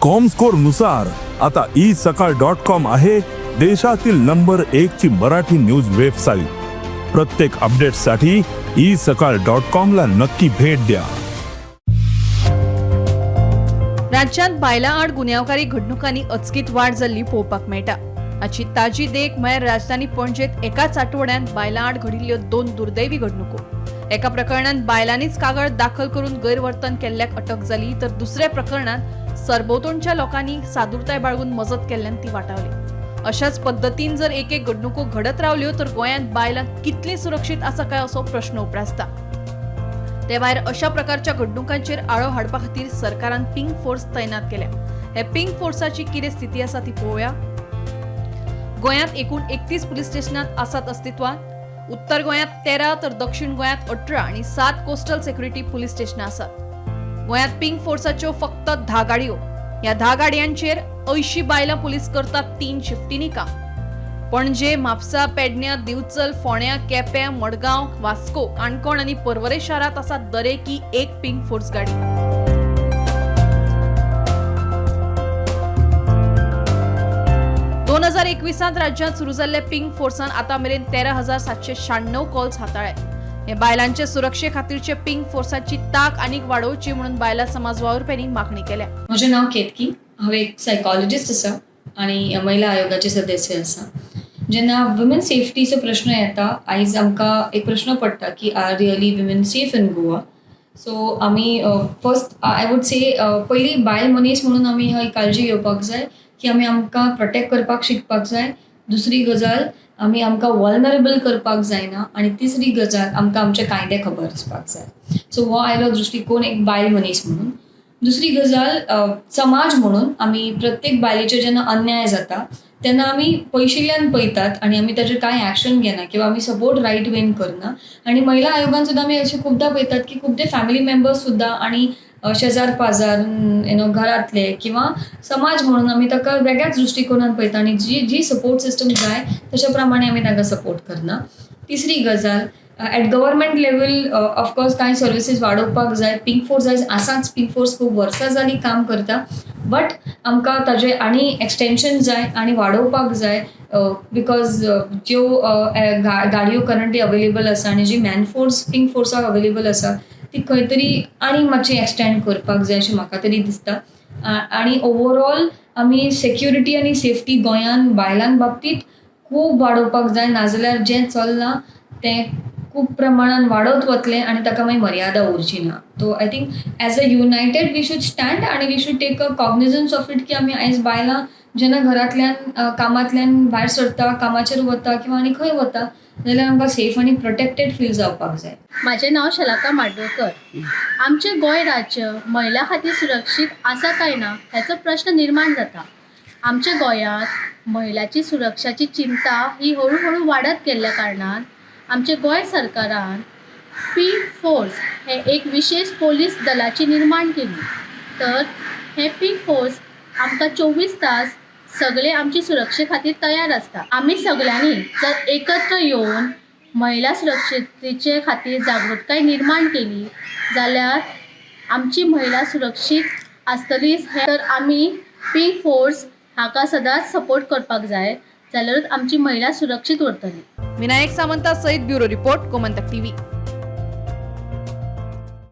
Comscore नुसार आता E सकाळ डॉट कॉम आहे देशातील नंबर एक ची मराठी न्यूज वेबसाईट. प्रत्येक अपडेटसाठी ई सकाळ डॉट कॉम ला नक्की भेट द्या. राज्यांत बायलां आड गुन्यांवकारी घडणुकांनी अचकीत वाड जाल्ली पळोवपाक मेळटा. हाची ताजी देख म्हळ्यार राजधानी पणजेत एकाच आठवड्यांत बायलां आड घडिल्ल्यो दोन दुर्दैवी घडणुको. एका प्रकरणांत बायलांनीच कागळ दाखल करून गैरवर्तन केल्ल्याक अटक जाली, तर दुसऱ्या प्रकरणांत सरभोंवतणच्या लोकांनी सादुरताय बाळगून मजत केल्ल्यान ती वाटावली. अशाच पद्दतीन जर एक एक घडणुको घडत रावल्यो तर गोंयांत बायलां कितलीं सुरक्षीत आसा काय असो प्रश्न उप्रासता. ते भायर अशा प्रकारच्या घडणुकांचेर आळो हाडपा खातीर सरकारान पिंक फोर्स तैनात केल्या. हे पिंक फोर्साची कितें स्थिती आसा ती पळोवया. गोंयांत एकूण 31 पुलीस स्टेशनात आसात अस्तित्वात. उत्तर गोंयांत 13 तर दक्षिण गोंयांत 18 आनी 7 कोस्टल सेक्युरिटी पुलीस स्टेशनां आसात. गोंयांत पिंक फोर्साच्यो फक्त 10 गाडयो. ह्या 10 गाडयांचेर 80 बायलां पुलीस करतात 3 शिफ्टींनी काम. पणजे, म्हापसा, पेडण्यां, दिवचल, फोंड्या, केपें, मडगांव, वास्को, काणकोण आनी पर्वरे शारांत आसा दरेकी एक पिंक फोर्स गाडी. 2021त राज्यांत सुरू जाल्ले पिंक फोर्सान आतां मेरेन 13,796 कॉल्स हाताळ्ळे. हे बायलांचे सुरक्षे खातीरचे पिंक फोर्साची तांक आनीक वाडोवची म्हणून बायलां समाज वावुरप्यांनी मागणी केल्या. म्हजें नांव केतकी. हांव एक सायकोलॉजिस्ट आसा आनी महिला आयोगाचे सदस्य आसा. जेन्ना वुमेन सेफ्टीचो प्रश्न येता, आयज आमकां एक प्रश्न पडटा की are really women safe in Goa? So आमी फर्स्ट I would say, पयली बायल मनीस म्हणून आमी ही काळजी घेवपाक जाय की आमी आमकां प्रोटेक्ट करपाक शिकपाक जाय. दुसरी गजाल, आमी आमकां वल्नरेबल करपाक जायना आनी तिसरी गजाल, आमकां आमचे कायदे खबर आसपाक जाय. सो हो आयलो दृश्टिकोन एक बायल मनीस म्हणून. दुसरी गजाल, समाज म्हणून आमी प्रत्येक बायलेचेर जेन्ना अन्याय जाता तेन्ना आमी पयशिल्ल्यान पळयतात आनी आमी ताजेर कांय एक्शन घेना किंवा आमी सपोर्ट रायट वेन करना. आनी महिला आयोगान सुद्दां आमी अशें खुबदां पळयतात की खुबदे फॅमिली मेंबर्स सुद्दां आनी शेजार पाजार, you know, घरांतले किंवा समाज म्हणून आमी ताका वेगळ्याच दृश्टिकोनान पळयता आनी जी जी सपोर्ट सिस्टम जाय तशे प्रमाणे आमी तांकां सपोर्ट करना. तिसरी गजाल, at government level of course कांय सर्विसीस वाडोवपाक जाय. पिंक फोर्स आयज आसाच. पिंक फोर्स खूब वर्सां जालीं काम करता, बट आमकां ताजें आनी एक्सटेंशन जाय आनी वाडोवपाक जाय, because ज्यो गाडयो करंटली अवेलेबल आसा आनी जी मॅन फोर्स पिंक फोर्साक अवेलेबल आसा ती खंय तरी आनी मातशी एक्सटेंड करपाक जाय अशें म्हाका तरी दिसता. आनी ओवरऑल आमी सेक्युरिटी आनी सेफ्टी गोंयान बायलां बाबतींत खूब वाडोवपाक जाय, नाजाल्यार जें चल्लां तें खूब प्रमाणान वाडत वतलें आनी ताका मागीर मर्यादा उरची ना. So I think as a united we should stand आनी we should take a cognizance of it की आमी आयज बायलां जेन्ना घरांतल्यान, कामांतल्यान भायर सरता, कामाचेर वता किंवा आनी खंय वता जाल्यार आमकां सेफ आनी प्रोटेक्टेड फील जावपाक जाय. म्हाजें नांव शलाका माडवळकर. आमचें गोंय राज्य महिला खातीर सुरक्षीत आसा काय ना हेचो प्रश्न निर्माण जाता. आमच्या गोंयांत महिलाची सुरक्षाची चिंता ही हळू हळू वाडत गेल्ल्या कारणान आमच्या गोंय सरकारान पिंक फोर्स हें एक विशेश पोलीस दलाची निर्माण केली. तर हें पिंक फोर्स आमकां 24 तास सगळे आमची सुरक्षे खातीर तयार आसता. आमी सगळ्यांनी जर एकत्र येवन महिला सुरक्षतेचे खातीर जागृतकाय निर्माण केली जाल्यार आमची महिला सुरक्षीत आसतलीच. तर आमी पिंक फोर्स हाका सदांच सपोर्ट करपाक जाय, जाल्यारूच आमची महिला सुरक्षीत उरतली. विनायक सामंता सहित ब्युरो रिपोर्ट, गोमंतक टीव्ही.